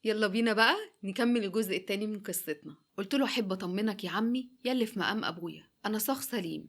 يلا بينا بقى نكمل الجزء التاني من قصتنا. قلت له أحب أطمنك يا عمي يلي في مقام أبويا، أنا صاغ سليم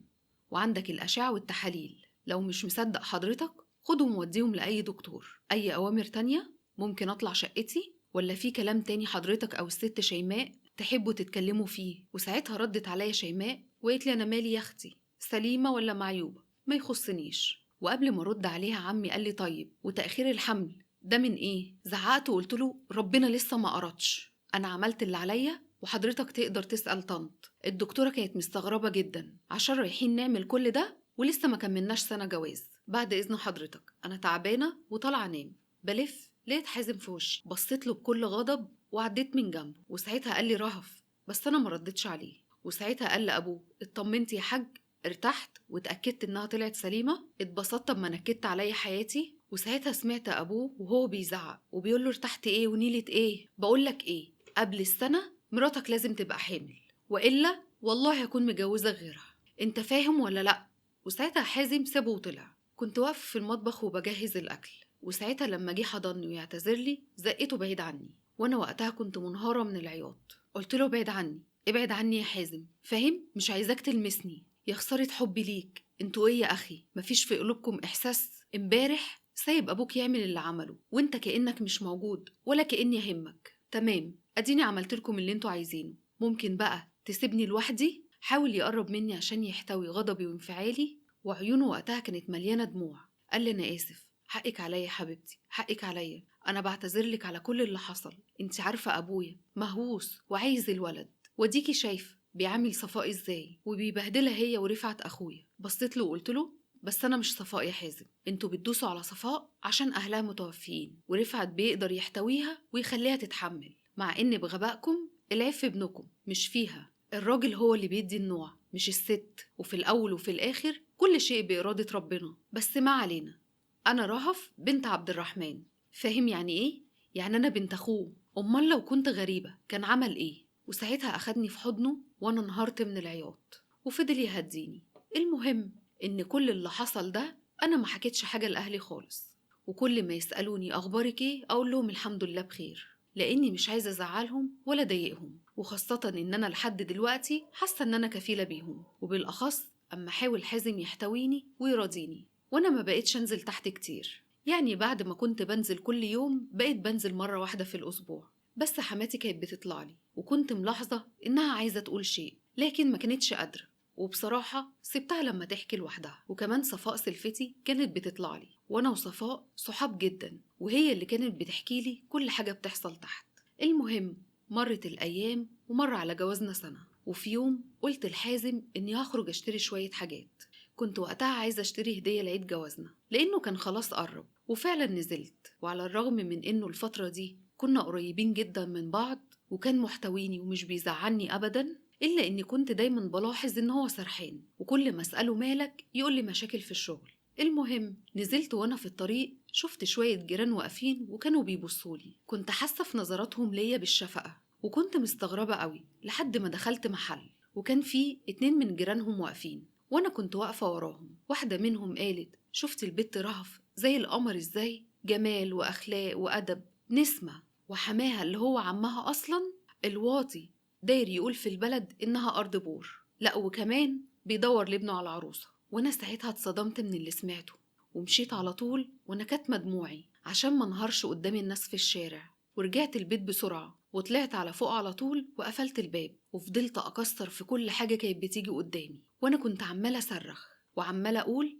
وعندك الأشعة والتحاليل، لو مش مصدق حضرتك خدهم ووديهم لأي دكتور. أي أوامر تانية؟ ممكن أطلع شقتي ولا في كلام تاني حضرتك أو الست شيماء تحبوا تتكلموا فيه؟ وساعتها ردت عليا شيماء وقالت لي أنا مالي يا أختي، سليمة ولا معيوبة ما يخصنيش. وقبل ما رد عليها عمي قال لي طيب وتأخير الحمل ده من إيه؟ زعقت وقلت له ربنا لسه ما أردش، أنا عملت اللي عليا وحضرتك تقدر تسأل طنط. الدكتورة كانت مستغربة جدا عشان رايحين نعمل كل ده ولسه ما كملناش سنة جواز. بعد إذن حضرتك أنا تعبانة وطالعة أنام. بلف لقيت حازم في وشي، بصيت له بكل غضب وعديت من جنبه. وساعتها قال لي رهف، بس أنا ما ردتش عليه. وساعتها قال لأبوه اطمنت يا حاج، ارتحت واتأكدت إنها طلعت سليمة، اتبسطت اما نكدت عليا حياتي. وساعتها سمعت أبوه وهو بيزعق وبيقول له ارتحت إيه ونيلة إيه؟ بقولك إيه، قبل السنة مراتك لازم تبقى حامل وإلا والله هكون مجوزة غيرها، أنت فاهم ولا لأ؟ وساعتها حازم سابه وطلع. كنت واقفة في المطبخ وبجهز الأكل، وساعتها لما جه حضني ويعتذر لي زقته بعيد عني، وأنا وقتها كنت منهارة من العياط. قلت له ابعد عني، ابعد عني يا حازم، فاهم؟ مش عايزاك تلمسني، يا خسارة حبي ليك، انتوا ايه يا أخي؟ مفيش في قلوبكم إحساس؟ امبارح سايب أبوك يعمل اللي عمله وانت كأنك مش موجود ولا كأني يهمك. تمام، أديني عملت لكم اللي انتوا عايزينه، ممكن بقى تسيبني لوحدي؟ حاول يقرب مني عشان يحتوي غضبي وانفعالي، وعيونه وقتها كانت مليانة دموع. قال لي أنا آسف، حقك عليا يا حبيبتي، حقك عليا، أنا بعتذر لك على كل اللي حصل، انت عارفة أبويا مهووس وعايز الولد، وديكي شايفة بيعامل صفاء ازاي وبيبهدلها هي ورفعت أخويا. بصيت له وقلت له بس أنا مش صفاء يا حازم، انتوا بتدوسوا على صفاء عشان أهلها متوفيين ورفعت بيقدر يحتويها ويخليها تتحمل، مع إن بغبائكم العيب في ابنكم مش فيها، الراجل هو اللي بيدي النوع مش الست، وفي الأول وفي الآخر كل شيء بإرادة ربنا. بس ما علينا، أنا رهف بنت عبد الرحمن، فاهم يعني إيه؟ يعني أنا بنت أخوه، أمال لو كنت غريبة كان عمل إيه؟ وساعتها أخدني في حضنه وأنا انهارت من العياط وفضل يهديني. المهم إن كل اللي حصل ده أنا ما حكيتش حاجة لأهلي خالص، وكل ما يسألوني أخبارك إيه أقول لهم الحمد لله بخير، لأني مش عايزة أزعلهم ولا أضايقهم، وخاصة إن أنا لحد دلوقتي حاسة إن أنا كفيلة بيهم، وبالأخص أما حاول حازم يحتويني ويراضيني. وأنا ما بقيتش أنزل تحت كتير، يعني بعد ما كنت بنزل كل يوم بقيت بنزل مرة واحدة في الأسبوع، بس حماتي كانت بتطلع لي وكنت ملاحظة إنها عايزة تقول شيء لكن ما كانتش قادرة، وبصراحة سبتها لما تحكي لوحدها. وكمان صفاء سلفتي كانت بتطلع لي، وأنا وصفاء صحاب جدا، وهي اللي كانت بتحكي لي كل حاجة بتحصل تحت. المهم مرت الأيام ومر على جوازنا سنة، وفي يوم قلت لحازم إني هخرج أشتري شوية حاجات، كنت وقتها عايزة أشتري هدية لعيد جوازنا لأنه كان خلاص قرب. وفعلا نزلت، وعلى الرغم من إنه الفترة دي كنا قريبين جدا من بعض وكان محتويني ومش بيزعلني أبدا، إلا إني كنت دايما بلاحظ إن هو سرحان، وكل ما أسأله مالك يقول لي مشاكل في الشغل. المهم نزلت وأنا في الطريق شفت شوية جيران واقفين وكانوا بيبصولي، كنت حاسة في نظراتهم ليا بالشفقة وكنت مستغربة قوي، لحد ما دخلت محل وكان فيه 2 من جيرانهم واقفين وأنا كنت واقفة وراهم. واحدة منهم قالت شفت البت رهف زي القمر إزاي، جمال وأخلاق وأدب، نسمة، وحماها اللي هو عمها أصلا الواطي داير يقول في البلد إنها أرض بور، لأ وكمان بيدور لابنه على عروسة. وأنا ساعتها اتصدمت من اللي سمعته ومشيت على طول وأنا كاتمة دموعي عشان ما انهارش قدام الناس في الشارع، ورجعت البيت بسرعة وطلعت على فوق على طول وقفلت الباب وفضلت أكسر في كل حاجة كانت بتيجي قدامي، وأنا كنت عمالة أصرخ وعمالة أقول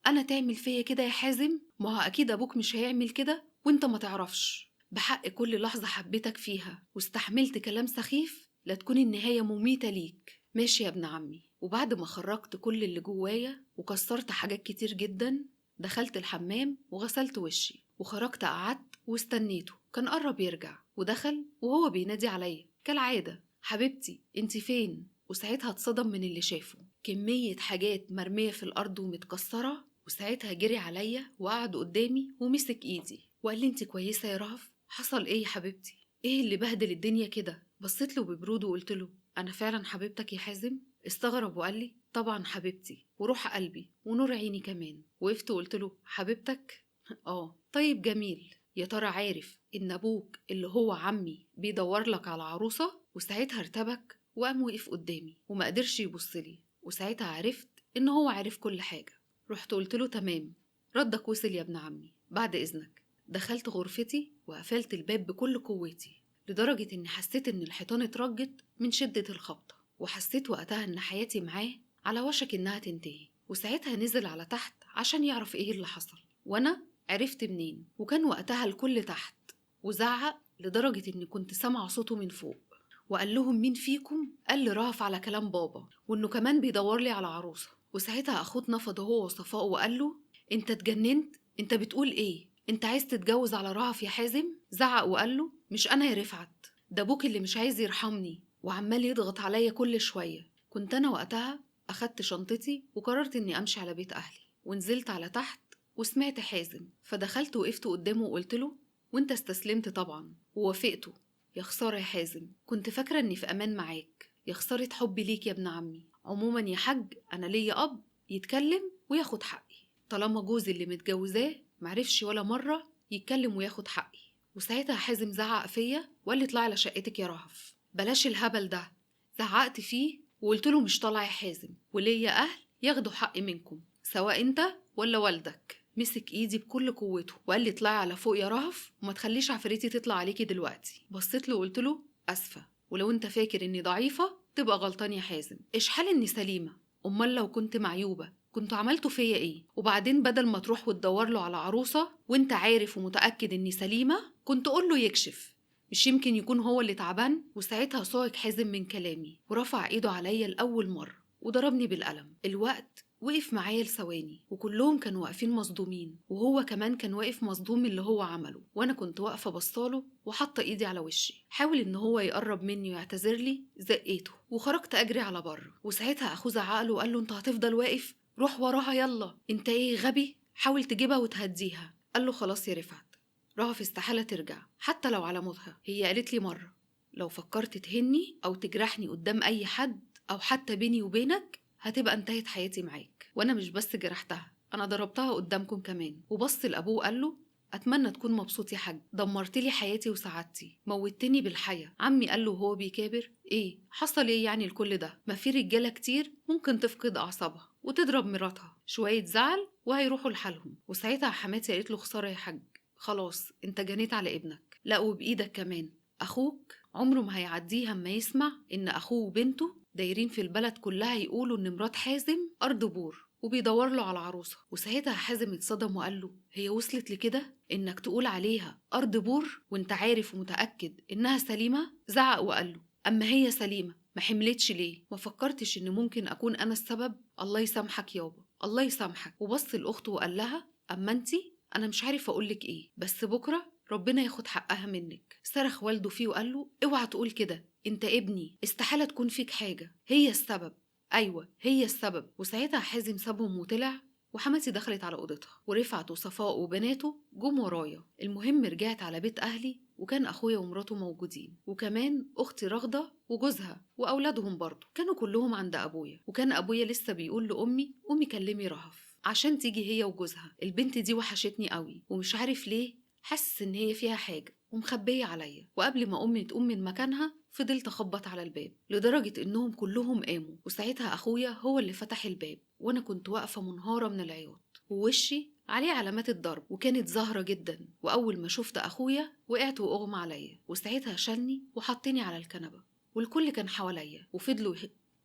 أنا تعمل فيا كده يا حازم؟ ما هو أكيد أبوك مش هيعمل كده وأنت ما تعرفش، بحق كل لحظة حبيتك فيها واستحملت كلام سخيف لا تكون النهاية مميتة ليك. ماشي يا ابن عمي. وبعد ما خرجت كل اللي جوايا وكسرت حاجات كتير جدا دخلت الحمام وغسلت وشي وخرجت قعدت واستنيته، كان قرب يرجع ودخل وهو بينادي عليا كالعادة حبيبتي انت فين؟ وساعتها اتصدم من اللي شافه، كمية حاجات مرمية في الأرض ومتكسرة. وساعتها جري عليا وقعد قدامي ومسك ايدي وقال لي انت كويسة يا رهف؟ حصل ايه يا حبيبتي؟ ايه اللي بهدل الدنيا كده؟ بصيت له ببرود وقلت له انا فعلا حبيبتك يا حازم؟ استغرب وقال لي طبعا حبيبتي وروح قلبي ونور عيني كمان. وقفت وقلت له حبيبتك؟ اه طيب جميل. يا ترى عارف إن أبوك اللي هو عمي بيدور لك على عروسة؟ وساعتها ارتبك وقام وقف قدامي وما قدرش يبصلي، وساعتها عرفت إن هو عارف كل حاجة. رحت قلت له تمام، ردك وصل يا ابن عمي، بعد إذنك. دخلت غرفتي وقفلت الباب بكل قوتي لدرجة إني حسيت إن الحيطان اترجت من شدة الخبطة، وحسيت وقتها إن حياتي معاه على وشك إنها تنتهي. وساعتها نزل على تحت عشان يعرف إيه اللي حصل وأنا عرفت منين، وكان وقتها الكل تحت، وزعق لدرجة إني كنت سامعة صوته من فوق، وقال لهم مين فيكم قال لرهف على كلام بابا وإنه كمان بيدور لي على عروسة. وساعتها أخوه اتنفض هو وصفاء وقال له أنت اتجننت؟ أنت بتقول إيه؟ أنت عايز تتجوز على رهف يا حازم؟ زعق وقال له مش أنا يا رفعت، ده أبوك اللي مش عايز يرحمني وعمال يضغط عليا كل شوية. كنت أنا وقتها أخدت شنطتي وقررت إني أمشي على بيت أهلي، ونزلت على تحت وسمعت حازم، فدخلت وقفت قدامه وقلت له وانت استسلمت طبعا ووافقته. يا خسارة يا حازم، كنت فاكرة إني في أمان معاك، يا خسارة حبي ليك يا ابن عمي. عموما يا حاج أنا ليا أب يتكلم وياخد حقي، طالما جوزي اللي متجوزاه معرفش ولا مرة يتكلم وياخد حقي. وساعتها حازم زعق فيا وقال لي اطلعي على شقتك يا رهف، بلاش الهبل ده. زعقت فيه وقلت له مش طالعه يا حازم، وليا أهل ياخدوا حقي منكم سواء انت ولا والدك. مسك ايدي بكل قوته وقال لي اطلعي على فوق يا رهف وما تخليش عفريتي تطلع عليكي دلوقتي. بصيت له وقلت له اسفه، ولو انت فاكر اني ضعيفه تبقى غلطان يا حازم، اشحال اني سليمه، امال لو كنت معيوبه كنتوا عملتوا فيا ايه؟ وبعدين بدل ما تروح وتدور له على عروسه وانت عارف ومتاكد اني سليمه كنت قول له يكشف، مش يمكن يكون هو اللي تعبان؟ وساعتها صاعق حازم من كلامي ورفع ايده عليا لاول مره وضربني بالقلم. الوقت وقف معايا لثواني وكلهم كانوا واقفين مصدومين، وهو كمان كان واقف مصدوم اللي هو عمله، وانا كنت واقفه بصاله وحاطه ايدي على وشي. حاول ان هو يقرب مني ويعتذر لي، زقيته وخرجت اجري على بره. وساعتها اخوه زعق له وقال له انت هتفضل واقف؟ روح وراها يلا، انت ايه غبي؟ حاول تجيبها وتهديها. قال له خلاص يا رفعت، رهف استحالة ترجع حتى لو على موتها، هي قالت لي مرة لو فكرت تهني أو تجرحني قدام أي حد أو حتى بيني وبينك هتبقى انتهت حياتي معاك، وأنا مش بس جرحتها، أنا ضربتها قدامكم كمان. وبص لأبوه وقال له أتمنى تكون مبسوط يا حاج، دمرت لي حياتي وسعادتي، موتني بالحياة. عمي قال له وهو بيكابر إيه حصل إيه يعني الكل ده؟ ما في رجالة كتير ممكن تفقد أعصابها وتضرب مراتها، شوية زعل وهيروحوا لحالهم. وساعتها حماتي قالت له خسارة يا حاج، خلاص انت جنيت على ابنك، لا وبإيدك كمان، أخوك عمره ما هيعديها اما يسمع إن أخوه وبنته دايرين في البلد كلها يقولوا إن مرات حازم أرض بور وبيدور له على عروسة. وساعتها حازم اتصدم وقال له هي وصلت لكده إنك تقول عليها أرض بور وإنت عارف ومتأكد إنها سليمة؟ زعق وقال له أما هي سليمة ما حملتش ليه؟ ما فكرتش إن ممكن أكون أنا السبب؟ الله يسامحك يابا، الله يسامحك. وبص لأخته وقال لها أما أنتي أنا مش عارف أقولك إيه، بس بكرة ربنا ياخد حقها منك. صرخ والده فيه وقال له اوعى تقول كده، انت ابني، استحالة تكون فيك حاجة، هي السبب، أيوة هي السبب. وساعتها حازم سابهم وطلع، وحماتي دخلت على أوضتها، ورفعت وصفاء وبناته جم ورايا. المهم رجعت على بيت أهلي وكان أخويا ومراته موجودين، وكمان أختي رغدة وجوزها وأولادهم برضه، كانوا كلهم عند أبويا. وكان أبويا لسه بيقول لأمي قومي كلمي رهف عشان تيجي هي وجوزها، البنت دي وحشتني قوي ومش عارف ليه حاسس إن هي فيها حاجة ومخبية عليا. وقبل ما أمي تقوم من مكانها فضلت أخبط على الباب لدرجة إنهم كلهم قاموا، وساعتها أخويا هو اللي فتح الباب، وأنا كنت واقفة منهارة من العياط ووشي عليه علامات الضرب وكانت زهرة جدا. وأول ما شفت أخويا وقعت وأغمى عليا، وساعتها شالني وحطني على الكنبة والكل كان حواليا،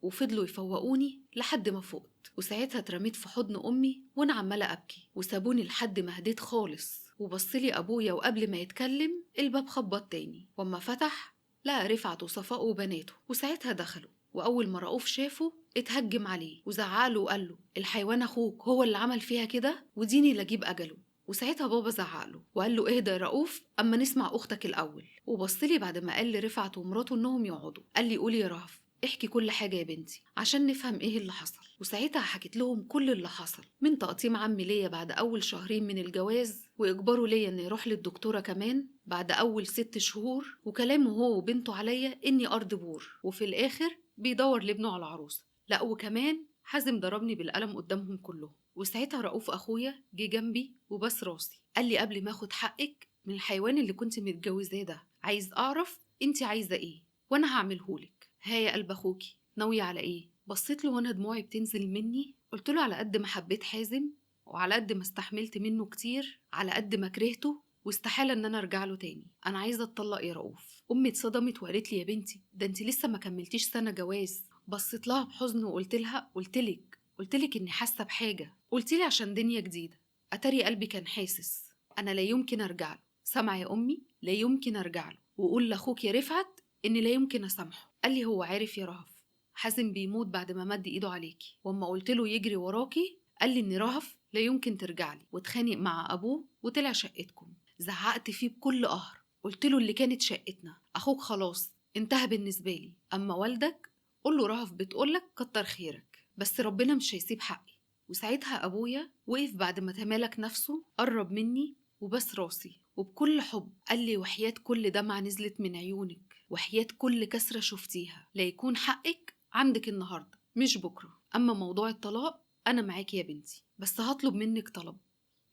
وفضلوا يفوقوني لحد ما فقت. وساعتها اترميت في حضن أمي وأنا عمالة أبكي، وسابوني لحد ما هديت خالص. وبصلي أبويا وقبل ما يتكلم الباب خبط تاني، وأما فتح لقى رفعت وصفاء وبناته، وساعتها دخلوا. وأول ما رؤوف شافه اتهجم عليه وزعقله وقال له الحيوان أخوك هو اللي عمل فيها كده وديني لأجيب أجله. وساعتها بابا زعقله وقال له اهدى يا رؤوف أما نسمع أختك الأول. وبصلي بعد ما قال لرفعت ومراته إنهم يقعدوا، قال لي قولي يا رهف احكي كل حاجة يا بنتي عشان نفهم ايه اللي حصل. وساعتها حكيت لهم كل اللي حصل، من تقطيم عمي ليا بعد أول شهرين من الجواز، وإجباره ليا إني أروح للدكتورة كمان بعد أول 6 شهور، وكلامه هو وبنته عليا إني أرض بور، وفي الآخر بيدور لابنه على عروسة. لا وكمان حازم ضربني بالقلم قدامهم كلهم. وساعتها رؤوف أخويا جه جنبي وبس راسي، قال لي قبل ما اخد حقك من الحيوان اللي كنت متجوزاه ده، عايز أعرف أنت عايزة إيه وأنا هعملهولك. ها يا قلب أخوكي، ناوية على إيه؟ بصيت له وأنا دموعي بتنزل مني، قلت له على قد ما حبيت حازم وعلى قد ما استحملت منه كتير، على قد ما كرهته واستحالة ان انا ارجع له تاني، انا عايزه اتطلق يا رؤوف. امي اتصدمت وقالت لي يا بنتي ده انت لسه ما كملتيش سنة جواز. بصيت لها بحزن وقلت لها قلت لك اني حاسه بحاجة، قلت لي عشان دنيا جديدة، اتاري قلبي كان حاسس. انا لا يمكن ارجع له، سامعه يا امي؟ لا يمكن ارجع له، وقول لاخوك يا رفعت اني لا يمكن اسامحه. قال لي هو عارف يا رهف، حازم بيموت بعد ما مد ايده عليكي، واما قلت له يجري وراكي قال لي ان رهف لا يمكن ترجع لي، واتخانق مع ابوه وطلع شقتكم. زعقت فيه بكل قهر، قلت له اللي كانت شقتنا، اخوك خلاص انتهى بالنسبة لي، اما والدك قول له رهف بتقولك كتر خيرك، بس ربنا مش هيسيب حقي. وساعتها ابويا وقف بعد ما تمالك نفسه، قرب مني وبس راسي وبكل حب قال لي وحياة كل دمعة نزلت من عيونك، وحياة كل كسرة شفتيها، لا يكون حقك عندك النهاردة مش بكرة. أما موضوع الطلاق أنا معاكي يا بنتي، بس هطلب منك طلب،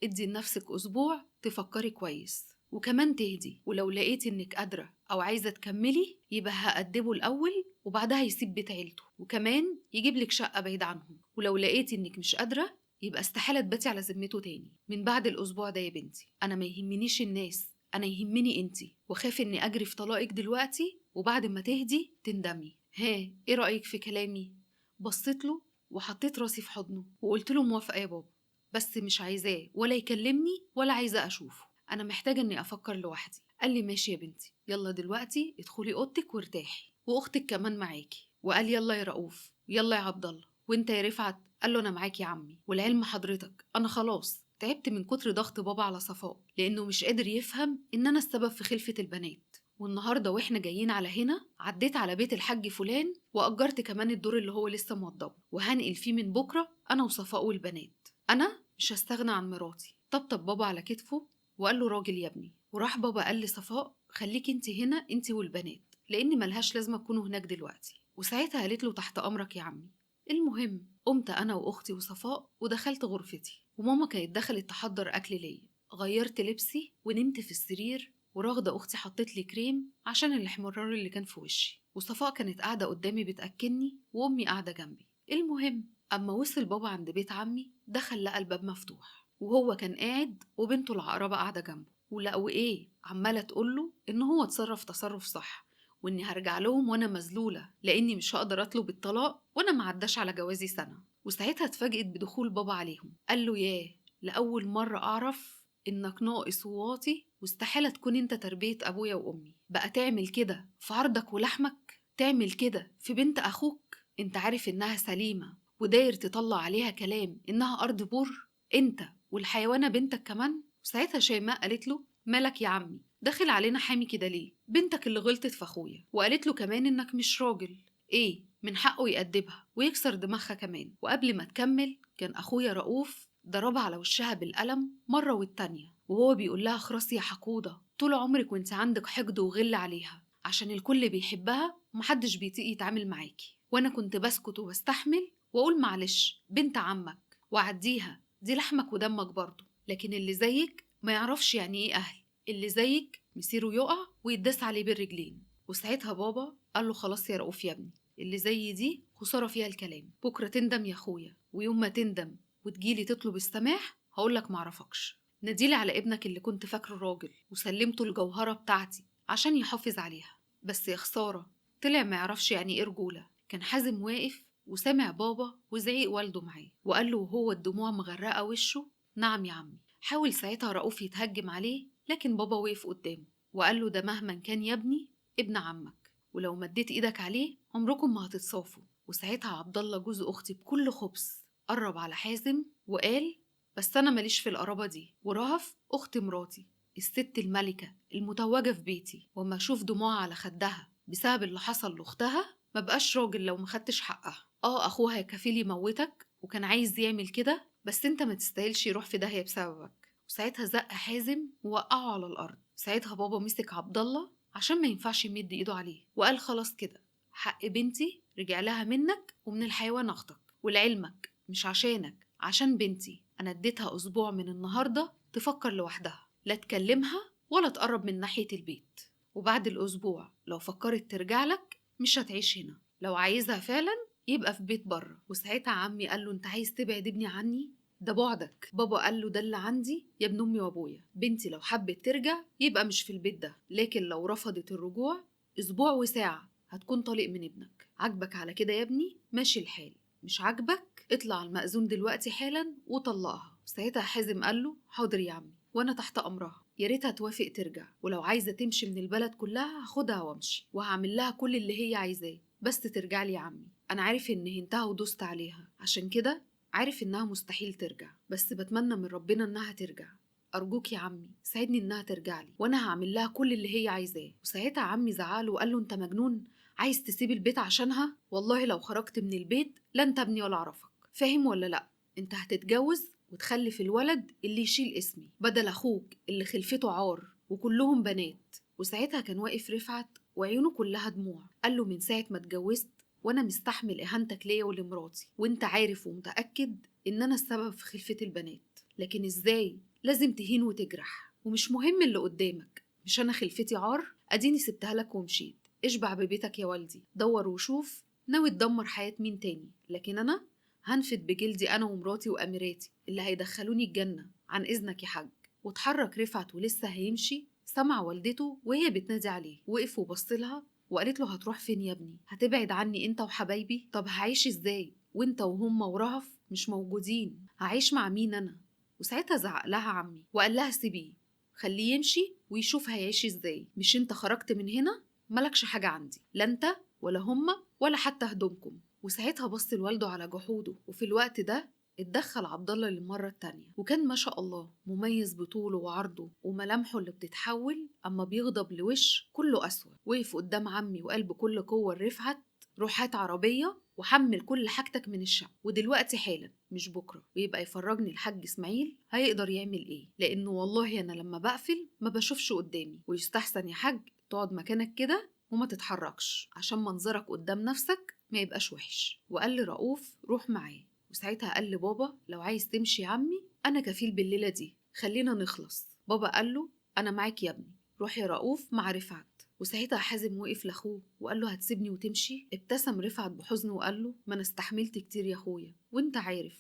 ادي لنفسك أسبوع تفكري كويس وكمان تهدي، ولو لقيتي إنك قادرة أو عايزة تكملي يبقى هأدبه الأول وبعدها يسيب بيت عيلته، وكمان يجيب لك شقة بعيد عنهم، ولو لقيتي إنك مش قادرة يبقى استحالة تباتي على ذمته تاني من بعد الأسبوع ده يا بنتي. أنا ما يهمنيش الناس، أنا يهمني أنتي، وخاف إني أجري في طلاقك دلوقتي وبعد ما تهدي تندمي. ها إيه رأيك في كلامي؟ بصيت له وحطيت راسي في حضنه وقلت له موافقة يا بابا، بس مش عايزاه ولا يكلمني ولا عايزة أشوفه، أنا محتاجة إني أفكر لوحدي. قال لي ماشي يا بنتي، يلا دلوقتي ادخلي أوضتك وارتاحي، وأختك كمان معاكي. وقال يلا يا رؤوف، يلا يا عبد الله، وانت يا رفعت؟ قال له أنا معاك يا عمي. والعلم حضرتك أنا خلاص تعبت من كتر ضغط بابا على صفاء، لأنه مش قادر يفهم إن أنا السبب في خلفة البنات. والنهارده واحنا جايين على هنا عديت على بيت الحاج فلان وأجرت كمان الدور اللي هو لسه موضبه، وهنقل فيه من بكرة أنا وصفاء والبنات. أنا مش هستغنى عن مراتي. طبطب بابا على كتفه وقال له راجل يا ابني. وراح بابا قال لصفاء خليكي انت هنا انت والبنات، لأن ملهاش لازمة تكونوا هناك دلوقتي. وساعتها قالت له تحت أمرك يا عمي. المهم قمت أنا وأختي وصفاء ودخلت غرفتي، وماما كانت دخلت تحضر أكل ليا. غيرت لبسي ونمت في السرير، وراغدة أختي حطت لي كريم عشان الاحمرار اللي كان في وشي، وصفاء كانت قاعدة قدامي بتأكلني وأمي قاعدة جنبي. المهم أما وصل بابا عند بيت عمي دخل لقى الباب مفتوح، وهو كان قاعد وبنته العقربة قاعدة جنبه، ولقوا إيه عمالة تقوله إن هو اتصرف تصرف صح، وإني هرجع لهم وأنا مذلولة لأني مش هقدر أطلب الطلاق وأنا معداش على جوازي سنة. وساعتها اتفاجئت بدخول بابا عليهم، قال له ياه لأول مرة أعرف إنك ناقص وواطي واستحالة تكون أنت تربية أبويا وأمي، بقى تعمل كده في عرضك ولحمك، تعمل كده في بنت أخوك، أنت عارف إنها سليمة وداير تطلع عليها كلام إنها أرض بور، أنت والحيوانة بنتك كمان. وساعتها شيماء قالت له مالك يا عمي داخل علينا حامي كده ليه، بنتك اللي غلطت في أخويا، وقالت له كمان إنك مش راجل، إيه من حقه يأدبها ويكسر دماغها كمان. وقبل ما تكمل كان أخويا رؤوف ضربها على وشها بالقلم مرة والتانية، وهو بيقول لها خلاص يا حقودة، طول عمرك وانت عندك حقد وغل عليها عشان الكل بيحبها ومحدش بيطيق يتعامل معاكي، وانا كنت بسكت وبستحمل واقول معلش بنت عمك وعديها، دي لحمك ودمك برضه، لكن اللي زيك ما يعرفش يعني ايه اهل، اللي زيك مسيره يقع ويتداس عليه بالرجلين. وساعتها بابا قال له خلاص يا رؤوف يا ابني، اللي زي دي خسارة فيها الكلام، بكرة تندم يا اخويا، ويوم ما تندم وتجيلي تطلب السماح هقولك معرفكش، ناديلي على ابنك اللي كنت فاكره راجل وسلمته الجوهرة بتاعتي عشان يحافظ عليها، بس يا خسارة طلع ما يعرفش يعني ايه رجولة. كان حازم واقف وسامع بابا وزعيق والده معاه، وقال له وهو الدموع مغرقة وشه نعم يا عمي. حاول ساعتها رؤوف يتهجم عليه، لكن بابا وقف قدامه وقال له ده مهما كان يا ابني ابن عمك، ولو مديت ايدك عليه عمركم ما هتتصافوا. وساعتها عبد الله جوز اختي بكل خبث قرب على حازم وقال بس انا ماليش في القرابة دي، ورهف اخت مراتي الست الملكة المتوجه في بيتي، وما اشوف دموعها على خدها بسبب اللي حصل لاختها ما بقاش راجل لو ما خدتش حقها. اخوها كفيل يموتك وكان عايز يعمل كده، بس انت ما تستاهلش يروح في داهية بسببك. وساعتها زق حازم ووقعه على الارض. ساعتها بابا مسك عبد الله عشان ما ينفعش يمد ايده عليه، وقال خلاص كده حق بنتي رجع لها منك ومن الحيوان اختك، ولعلمك مش عشانك عشان بنتي، انا اديتها اسبوع من النهارده تفكر لوحدها، لا تكلمها ولا تقرب من ناحية البيت، وبعد الأسبوع لو فكرت ترجع لك مش هتعيش هنا، لو عايزها فعلا يبقى في بيت بره. وساعتها عمي قال له انت عايز تبعد ابني عني؟ ده بعدك. بابا قال له ده اللي عندي يا ابن امي وابويا، بنتي لو حبت ترجع يبقى مش في البيت ده، لكن لو رفضت الرجوع اسبوع وساعة هتكون طليق من ابنك. عاجبك على كده يا ابني؟ ماشي الحال. مش عاجبك؟ اطلع المأذون دلوقتي حالا وطلقها. ساعتها حازم قال له حاضر يا عمي وانا تحت امرها، يا ريتها توافق ترجع، ولو عايزه تمشي من البلد كلها هاخدها وامشي وهعمل لها كل اللي هي عايزاه، بس ترجع لي يا عمي. انا عارف ان هنتها ودوست عليها، عشان كده عارف انها مستحيل ترجع، بس بتمنى من ربنا انها ترجع. ارجوك يا عمي ساعدني انها ترجع لي وانا هعمل لها كل اللي هي عايزاه. وساعتها عمي زعله وقال له انت مجنون، عايز تسيب البيت عشانها؟ والله لو خرجت من البيت لا انت ابني ولا اعرفك، فاهم ولا لا؟ انت هتتجوز وتخلف الولد اللي يشيل اسمي بدل اخوك اللي خلفته عار وكلهم بنات. وساعتها كان واقف رفعت وعيونه كلها دموع، قال له من ساعة ما اتجوزت وانا مستحمل اهانتك ليا ولمراتي، وانت عارف ومتأكد ان انا السبب في خلفة البنات، لكن ازاي لازم تهين وتجرح ومش مهم اللي قدامك، مش انا خلفتي عار؟ اديني سبتها لك ومشيت، اشبع ببيتك يا والدي، دور وشوف ناوي تدمر حياة مين تاني، لكن انا هنفد بجلدي انا ومراتي واميراتي اللي هيدخلوني الجنة، عن اذنك يا حاج. واتحرك رفعت ولسه هيمشي سمع والدته وهي بتنادي عليه، وقف وبص لها وقالت له هتروح فين يا ابني؟ هتبعد عني انت وحبايبي؟ طب هعيش ازاي وانت وهم ورهف مش موجودين؟ هعيش مع مين انا؟ وساعتها زعق لها عمي وقال لها سيبيه، خليه يمشي ويشوف هيعيش ازاي، مش انت خرجت من هنا مالكش حاجة عندي، لا انت ولا هما ولا حتى هدومكم. وساعتها بص لوالده على جحوده. وفي الوقت ده اتدخل عبد الله للمرة التانية، وكان ما شاء الله مميز بطوله وعرضه وملامحه اللي بتتحول اما بيغضب لوش كله اسود. وقف قدام عمي وقال بكل قوة لرفعت روح هات عربية وحمل كل حاجتك من الشقة، ودلوقتي حالا مش بكرة، ويبقى يفرجني الحاج اسماعيل هيقدر يعمل ايه، لانه والله انا لما بقفل ما بشوفش قدامي، ويستحسن يا حاج تقعد مكانك كده وما تتحركش عشان منظرك قدام نفسك ما يبقاش وحش. وقال لرؤوف روح معاه. وساعتها قال لبابا لو عايز تمشي يا عمي انا كفيل بالليله دي، خلينا نخلص. بابا قال له انا معاك يا ابني، روح يا رؤوف مع رفعت. وساعتها حازم وقف لاخوه وقال له هتسيبني وتمشي؟ ابتسم رفعت بحزن وقال له ما انا استحملت كتير يا اخويا وانت عارف،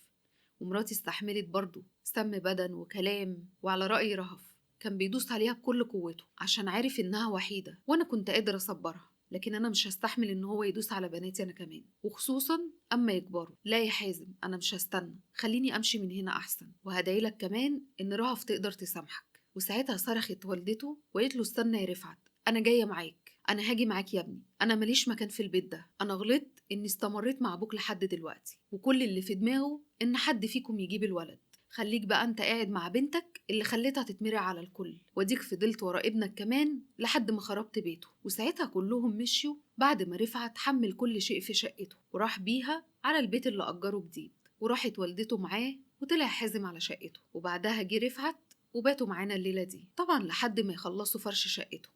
ومراتي استحملت برضه سم بدن وكلام، وعلى رأي رهف كان بيدوس عليها بكل قوته عشان عارف انها وحيده، وانا كنت قادر اصبرها، لكن انا مش هستحمل ان هو يدوس على بناتي انا كمان، وخصوصا اما يكبروا. لا يا حازم انا مش هستنى، خليني امشي من هنا احسن، وهدعي لك كمان ان رهف تقدر تسامحك. وساعتها صرخت والدته وقالت له استنى يا رفعت انا جاية معاك، انا هاجي معاك يا ابني، انا ماليش مكان في البيت ده، انا غلطت اني استمريت مع ابوك لحد دلوقتي، وكل اللي في دماغه ان حد فيكم يجيب الولد، خليك بقى انت قاعد مع بنتك اللي خليتها تتمرع على الكل، واديك فضلت ورا ابنك كمان لحد ما خربت بيته. وساعتها كلهم مشيوا بعد ما رفعت حمل كل شيء في شقته وراح بيها على البيت اللي أجره جديد، وراحت والدته معاه وطلع حازم على شقته. وبعدها جه رفعت وباتوا معانا الليلة دي طبعا لحد ما يخلصوا فرش شقتهم،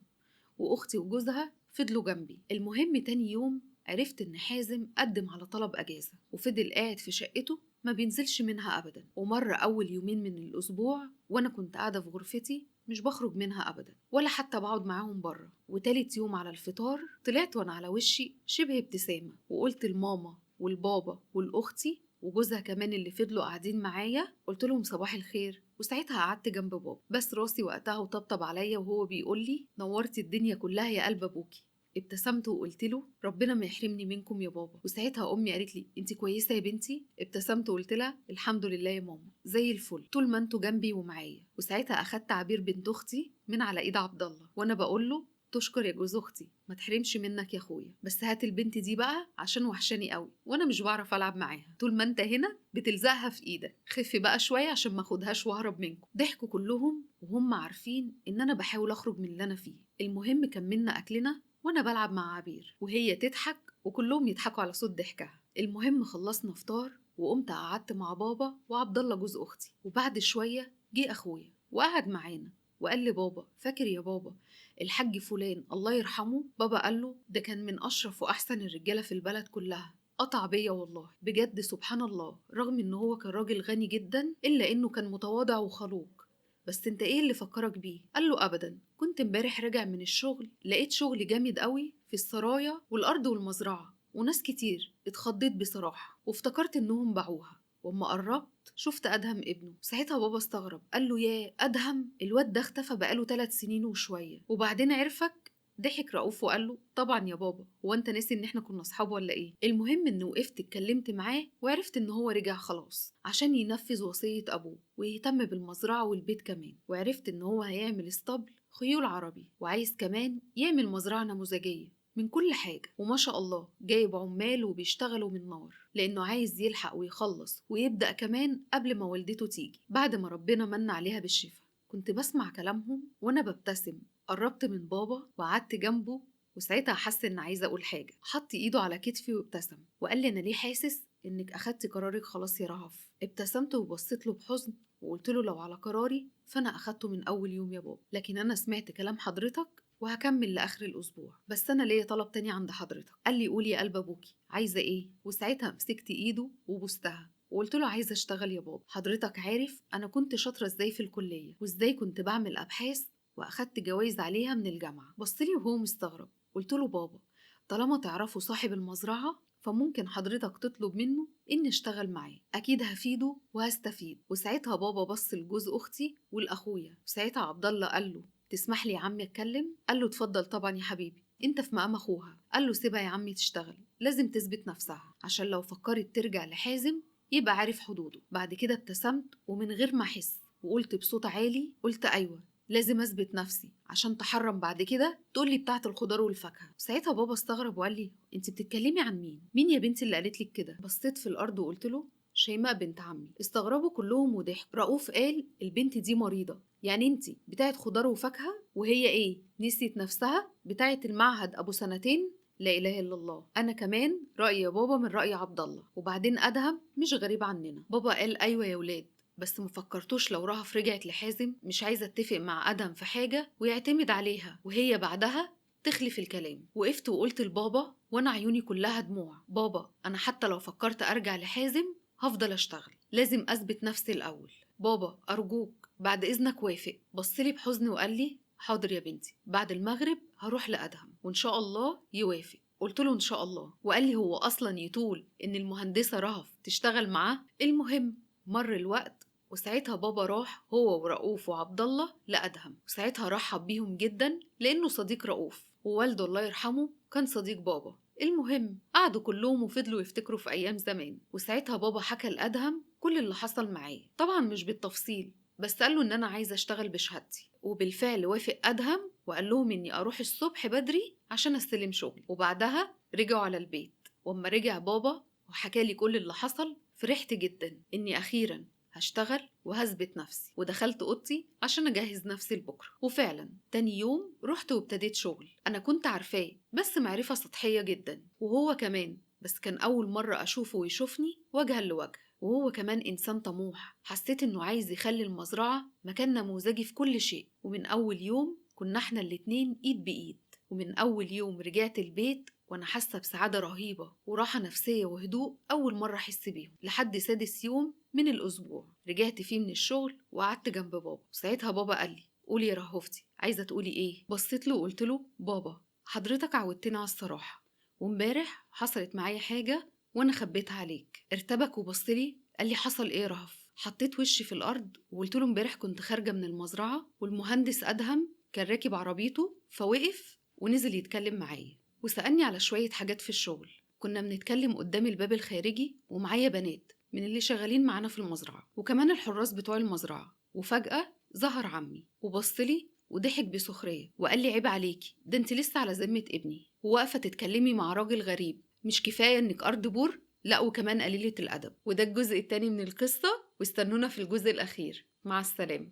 وأختي وجوزها فضلوا جنبي. المهم تاني يوم عرفت إن حازم قدم على طلب أجازة وفضل قاعد في شقته ما بينزلش منها أبدا. ومر أول يومين من الأسبوع وأنا كنت قاعدة في غرفتي مش بخرج منها أبدا ولا حتى بقعد معاهم بره. وتالت يوم على الفطار طلعت وأنا على وشي شبه ابتسامة، وقلت لماما والبابا والأختي وجوزها كمان اللي فضلوا قاعدين معايا، قلت لهم صباح الخير. وساعتها قعدت جنب بابا، بس راسي وقتها وطبطب عليا وهو بيقول لي نورتي الدنيا كلها يا قلب ابوكي. ابتسمت وقلت له ربنا ما يحرمني منكم يا بابا. وساعتها امي قالت لي انت كويسة يا بنتي؟ ابتسمت وقلت لها الحمد لله يا ماما زي الفل طول ما انتوا جنبي ومعايا. وساعتها اخدت عبير بنت اختي من على ايد عبد الله وانا بقول له تشكر يا جوز اختي ما تحرمش منك يا اخويا، بس هات البنت دي بقى عشان وحشاني قوي وانا مش بعرف العب معاها، طول ما انت هنا بتلزقها في ايدك، خفي بقى شوية عشان ما اخدهاش واهرب منكم. ضحكوا كلهم وهم عارفين ان انا بحاول اخرج من اللي انا فيه. المهم كملنا اكلنا وانا بلعب مع عبير وهي تضحك وكلهم يضحكوا على صوت ضحكها. المهم خلصنا فطار وقمت قعدت مع بابا وعبد الله جوز اختي، وبعد شوية جه اخويا وقعد معانا وقال لي بابا فاكر يا بابا الحاج فلان الله يرحمه؟ بابا قال له ده كان من اشرف واحسن الرجالة في البلد كلها، قطع بيا والله بجد سبحان الله، رغم ان هو كان راجل غني جدا الا انه كان متواضع وخلوق، بس انت ايه اللي فكرك بيه؟ قال له ابدا، كنت امبارح راجع من الشغل لقيت شغل جامد قوي في السرايا والارض والمزرعه وناس كتير، اتخضيت بصراحة وافتكرت انهم باعوها، واما قربت شفت ادهم ابنه. ساعتها بابا استغرب، قال له يا ادهم الواد ده اختفى بقاله 3 سنين وشوية وبعدين عرفك؟ ضحك رؤوف وقال له طبعا يا بابا، هو انت ناسي ان احنا كنا اصحاب ولا ايه؟ المهم ان وقفت اتكلمت معاه وعرفت ان هو رجع خلاص عشان ينفذ وصية ابوه ويهتم بالمزرعة والبيت كمان، وعرفت ان هو هيعمل اسطبل خيول عربي وعايز كمان يعمل مزرعة نموذجية من كل حاجة، وما شاء الله جايب عمال وبيشتغلوا من نار لأنه عايز يلحق ويخلص ويبدأ كمان قبل ما والدته تيجي بعد ما ربنا من عليها بالشفاء. كنت بسمع كلامهم وأنا ببتسم. قربت من بابا وقعدت جنبه، وساعتها حس إن عايزة أقول حاجة. حط إيده على كتفي وابتسم وقال لي أنا ليه حاسس إنك أخدتي قرارك خلاص يا رهف؟ ابتسمت وبصيت له بحزن وقلت له لو على قراري فأنا أخدته من أول يوم يا بابا، لكن أنا سمعت كلام حضرتك وهكمل لآخر الأسبوع، بس أنا ليا طلب تاني عند حضرتك. قال لي قولي يا قلب أبوكي عايزة إيه؟ وساعتها مسكت إيده وبوستها وقلت له عايزة أشتغل يا بابا، حضرتك عارف أنا كنت شاطرة إزاي في الكلية وإزاي كنت بعمل أبحاث وأخدت جوائز عليها من الجامعة. بصلي وهو مستغرب. قلت له بابا طالما تعرفوا صاحب المزرعة فممكن حضرتك تطلب منه إن اشتغل معاه، أكيد هفيده وهستفيد. وساعتها بابا بص لجوز أختي والأخويا، وساعتها عبد الله قال له تسمح لي يا عمي اتكلم؟ قال له اتفضل طبعا يا حبيبي، انت في مقام اخوها. قال له سيبها يا عمي تشتغل، لازم تثبت نفسها عشان لو فكرت ترجع لحازم يبقى عارف حدوده. بعد كده ابتسمت ومن غير ما احس وقلت بصوت عالي، قلت ايوه لازم اثبت نفسي عشان تحرم بعد كده تقولي بتاعه الخضار والفاكهه. ساعتها بابا استغرب وقال لي انت بتتكلمي عن مين؟ مين يا بنتي اللي قالت لك كده؟ بصيت في الارض وقلت له شيماء بنت عمي. استغربوا كلهم وضحكوا. رؤوف قال البنت دي مريضه، يعني انت بتاعه خضار وفاكهة وهي ايه نسيت نفسها بتاعه المعهد ابو سنتين؟ لا اله الا الله. انا كمان رايي يا بابا من راي عبد الله، وبعدين ادهم مش غريب عننا. بابا قال ايوه يا ولاد، بس ما فكرتوش لو رهف رجعت لحازم مش عايزه اتفق مع ادهم في حاجة ويعتمد عليها وهي بعدها تخلف الكلام. وقفت وقلت لبابا وانا عيوني كلها دموع، بابا انا حتى لو فكرت ارجع لحازم هفضل اشتغل، لازم اثبت نفسي الاول. بابا ارجوك بعد اذنك وافق. بصلي بحزن وقال لي حاضر يا بنتي، بعد المغرب هروح لادهم وان شاء الله يوافق. قلت له ان شاء الله. وقال لي هو اصلا يطول ان المهندسه رهف تشتغل معاه. المهم مر الوقت وساعتها بابا راح هو ورؤوف وعبد الله لأدهم، وساعتها رحب بيهم جدا لأنه صديق رؤوف ووالده الله يرحمه كان صديق بابا. المهم قعدوا كلهم وفضلوا يفتكروا في أيام زمان، وساعتها بابا حكى لأدهم كل اللي حصل معاه، طبعا مش بالتفصيل بس قال له إن أنا عايزة أشتغل بشهادتي. وبالفعل وافق أدهم وقال لهم إني أروح الصبح بدري عشان أستلم شغل. وبعدها رجعوا على البيت، وأما رجع بابا وحكى لي كل اللي حصل فرحت جدا إني أخيرا هشتغل وهثبت نفسي، ودخلت أوضتي عشان أجهز نفسي لبكرة. وفعلا تاني يوم رحت وابتديت شغل. أنا كنت عارفاه بس معرفة سطحية جدا، وهو كمان، بس كان أول مرة أشوفه ويشوفني وجها لوجه. وهو كمان إنسان طموح، حسيت إنه عايز يخلي المزرعة مكان نموذجي في كل شيء. ومن أول يوم كنا إحنا الاتنين إيد بإيد. ومن أول يوم رجعت البيت وأنا حاسة بسعادة رهيبة وراحة نفسية وهدوء أول مرة أحس بيهم، لحد 6 يوم من الأسبوع رجعت فيه من الشغل وقعدت جنب بابا. وساعتها بابا قال لي قولي يا رهوفتي عايزة تقولي إيه؟ بصيت له وقلت له بابا حضرتك عودتنا على الصراحة، وامبارح حصلت معايا حاجة وأنا خبيتها عليك. ارتبك وبصلي قال لي حصل إيه يا رهف؟ حطيت وشي في الأرض وقلت له امبارح كنت خارجة من المزرعة والمهندس أدهم كان راكب عربيته فوقف ونزل يتكلم معايا وسألني على شوية حاجات في الشغل. كنا بنتكلم قدام الباب الخارجي ومعايا بنات من اللي شغالين معانا في المزرعة وكمان الحراس بتوع المزرعة. وفجأة ظهر عمي وبصلي وضحك بسخرية وقال لي عيب عليكي، ده انت لسه على ذمة ابني وواقفة تتكلمي مع راجل غريب، مش كفاية انك أرض بور، لا وكمان قليلة الأدب. وده الجزء التاني من القصة، واستنونا في الجزء الأخير. مع السلامة.